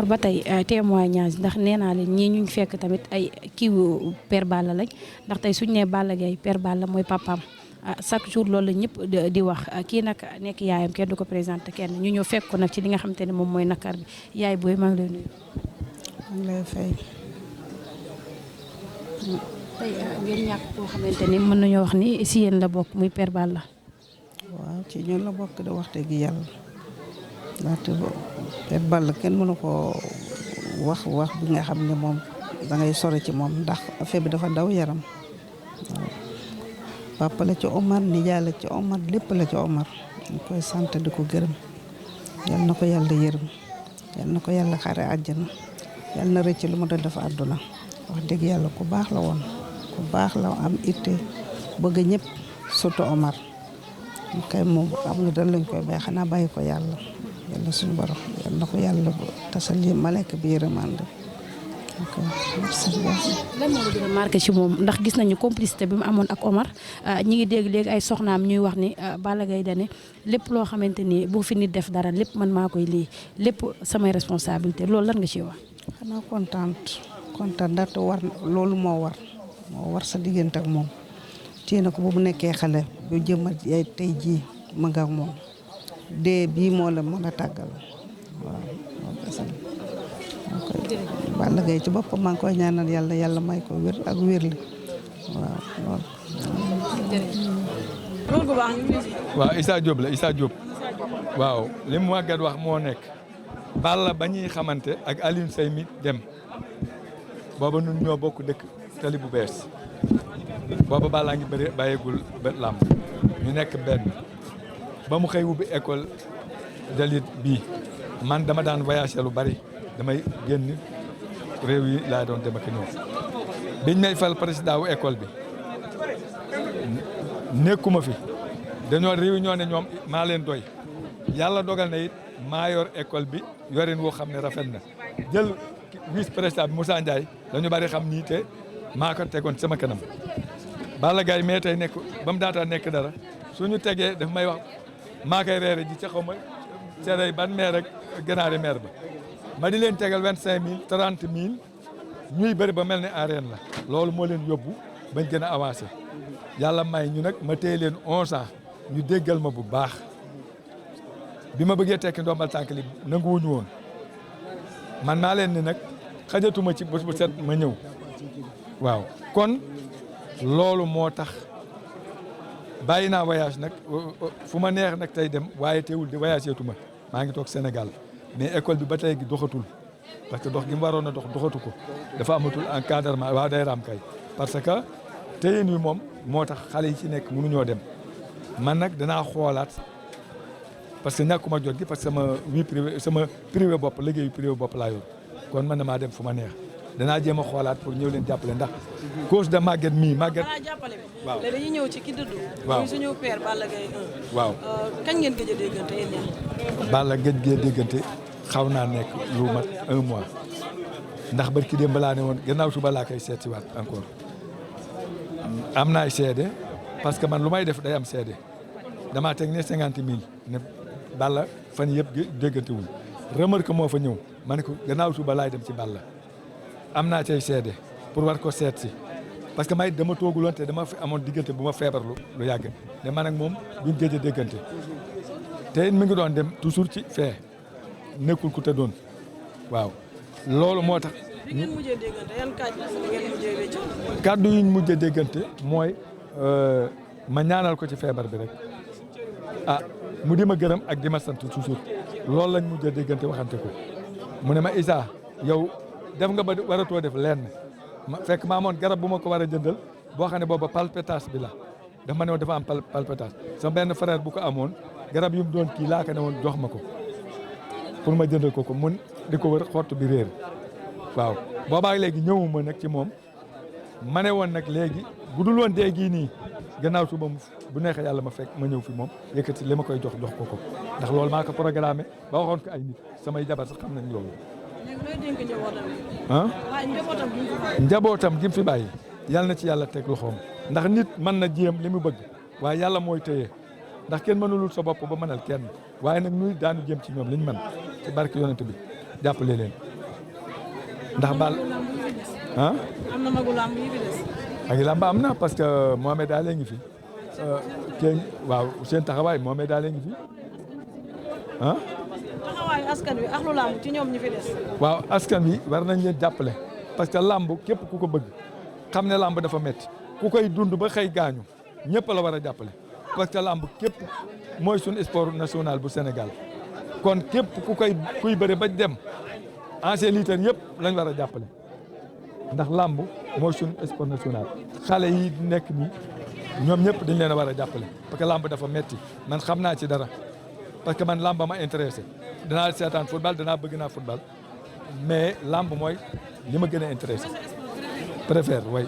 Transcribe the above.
Omar ba tey témoignage ndax nee naa leen ñii ñu fekk tamit ay kiiwu Père Balla lañ ndax tey suñu nee Balla Gaye Père Balla mooy papaam chaque jour loolu la ñëpp di wax kii nag nekk yaayam kenn du ko présenté kenn ñu ñëw fekk ko nag ci li nga xamante ne moom mooy nakar bi yaay booy maa ngi lay nuyu. maa ngi lay fay. tey ngeen ñàkk koo xamante ni mën nañoo wax ni si yéen la bokk muy Père Balla. waaw ci ñun la bokk de wax dëgg yàlla ndaxte Père Balla kenn mënu ko wax bi nga xam ne moom da ngay sore ci moom ndax affaire bi dafa daw yaram waaw papa la ci Omar nijaay la ci Omar lépp la ci Omar ñu koy sant di ko gërëm yal na ko yàlla yërëm yal na ko yàlla xare àjjana yal na rëcc lu mu doon def àdduna wax dëgg yàlla ku baax la woon ku baax la am itte bëgg ñëpp surtout Omar ñu kay moom am nga dan lañ koy bàyyi xanaa bàyyi ko yàlla yàlla suñu borom yal na ko yàlla tasal yi malek bi yërëmande ok merci. lan moo la gën a marqué ci moom ndax gis nañu complicité bi mu amoon ak Omar ñi ngi dégg léegi ay soxnaam ñuy wax ni Balla Gaye dane lépp loo xamante ni bu fi nit def dara lépp man maa koy lii lépp samay responsabilité loolu lan nga ciy wax. xanaa kontaan ndaxte war loolu moo war sa diggante ak moom téye na ko bu mu nekkee xale bu jëmmat ay tey jii ma nga ak moom dee bii moo la mën a tàggal waaw moo kese Balla Gaye ci boppam maa ngi koy ñaanal yàlla may ko wér ak wér li waaw loolu. waaw Issa Diop la Issa Diop waaw li mu màggat wax moo nekk Balla ba ñuy xamante ak Alioune Seye mi dem booba nun ñoo bokk dëkk tali bu bees booba Balla ngi bëri bàyyeegul ba làmb ñu nekk benn ba mu xëy ubbi école de lutte bii man dama daan voyager lu bari damay génn réew yi laa doon dem ak ñëw biñ may fal président wu école bi nekkuma fi dañoo réunion ne ñoom maa leen doy yàlla dogal na it maa yor école bi yorin woo xam ne rafet na jël vice président bi Moussa Ndiaye dañu bari xam nii te maa ko tegoon sama kanam Balla Gaye mais tey nekk ba mu daataa nekk dara suñu tegee daf may wax maa koy reere ji ca xaw ma cere ban meer ak ganaari meer ba ma di leen tegal 25 000 30 000 ñuy bëri ba mel ne arène la loolu moo leen yóbbu bañ gën a avancé yàlla may ñu nag ma téye leen 11 ans ñu déggal ma bu baax bi ma bëggee tekki ndombal tànk li nanguwuñu woon man maa leen ni nag xajatuma ci bés bu set ma ñëw waaw kon loolu moo tax bàyyi naa voyage nag fu ma neex nag tey dem waaye teewul di voyagé tuma maa ngi toog Sénégal mais école bi ba tey gi doxatul parce que dox gi mu waroon a doxatu ko dafa amatul encadrement waaw day raam kay parce que téyin wi moom moo tax xale yi ci nekk mënuñoo dem man nag danaa xoolaat parce que ñàkkuma jot gi parce que sama vie privé sama privé bopp liggéeyu privé bopp laa yor kon man damaa dem fu ma neex danaa jéem a xoolaat pour ñëw leen jàppale ndax cause de Maguette mii Maguette. waaw léegi dañuy ñëw ci ki dëddu. waaw muy suñu père Balla Gaye 1. waaw kañ ngeen gëj a déggante yéen ñaar. Balla gëj gee déggante xaw naa nekk lu mat 1 mois ndax barki démb laa ne woon gannaaw suba laa koy seet si waat encore am naay seede parce que man lu may def day am seede damaa teg ne 50 000 ne Balla fan yëpp déggante wuñ remarque moo fa ñëw ma ne ko gannaaw suba laay dem ci Balla am naa cay seede pour war ko seet si parce que may dama tooguloon te dama fi amoon diggante bu ma feebar lu yàgg ne man ak moom duñ géej a déggante te mi ngi doon dem toujours ci fee nekkul ku te doon waaw loolu moo tax. bi ngeen mujjee déggante yan ngeen mujjee wécc. kàddu yi ñu mujjee déggante mooy ma ñaanal ko ci feebar bi rek mu di ma gërëm ak di ma sant toujours loolu lañ mujjee déggante waxante ko mu ne ma Issa yow def nga ba waratoo def lenn fekk maa amoon garab bu ma ko war a jëndal boo xam ne booba palpitation bi la dafa ma ne woon dafa am palpitation sama benn frère bu ko amoon garab yu mu doon kii laa ko ne woon jox ma ko pour ma jëndal ko mun di ko wër xottu bi réer waaw boobaa léegi ñëwuma nag ci moom ma ne woon nag léegi bu dul woon dee gii nii gannaaw suba bu neexee yàlla ma fekk ma ñëw fi moom yëkkati li ma koy jox ko ndax loolu maa ko programmé ba waxoon ko ay nit samay jabar sax xam nañ loolu. njabootam gi mu fi bàyyi yàlla na ci yàlla teg loxoom ndax nit mën na jéem li mu bëgg waaye yàlla mooy téye ndax kenn mënulul sa bopp ba mënal kenn waaye nag nuy daanu jéem ci ñoom liñ mën ci barke yonent bi jàppale leen ndax bal ah am na magu lamb yi fi des. ak lamba am na parce que Mohamed Ali ngi fi kenn waaw seen taxawaay Mohamed Ali ngi fi ah. taxawaayu askan wi ak lu lamb ci ñoom ñi fi des. waaw askan wi war nañ leen jàppale parce que lamb képp ku ko bëgg xam ne lamb dafa metti ku koy dund ba xëy gaañu ñëpp la war a jàppale parce que lamb képp mooy suñu sport national bu Sénégal kon képp kuy bëri ba dem ancien lutteur yëpp lañ war a jàppale ndax lamb mooy suñu sport national xale yi nekk nii ñoom ñëpp dañ leen a war a jàppale parce que lamb dafa metti man xam naa ci dara parce que man lamb ma intéressé danaa seetaan football danaa bëgg naa football mais lamb mooy li ma gën a intéressé préfère way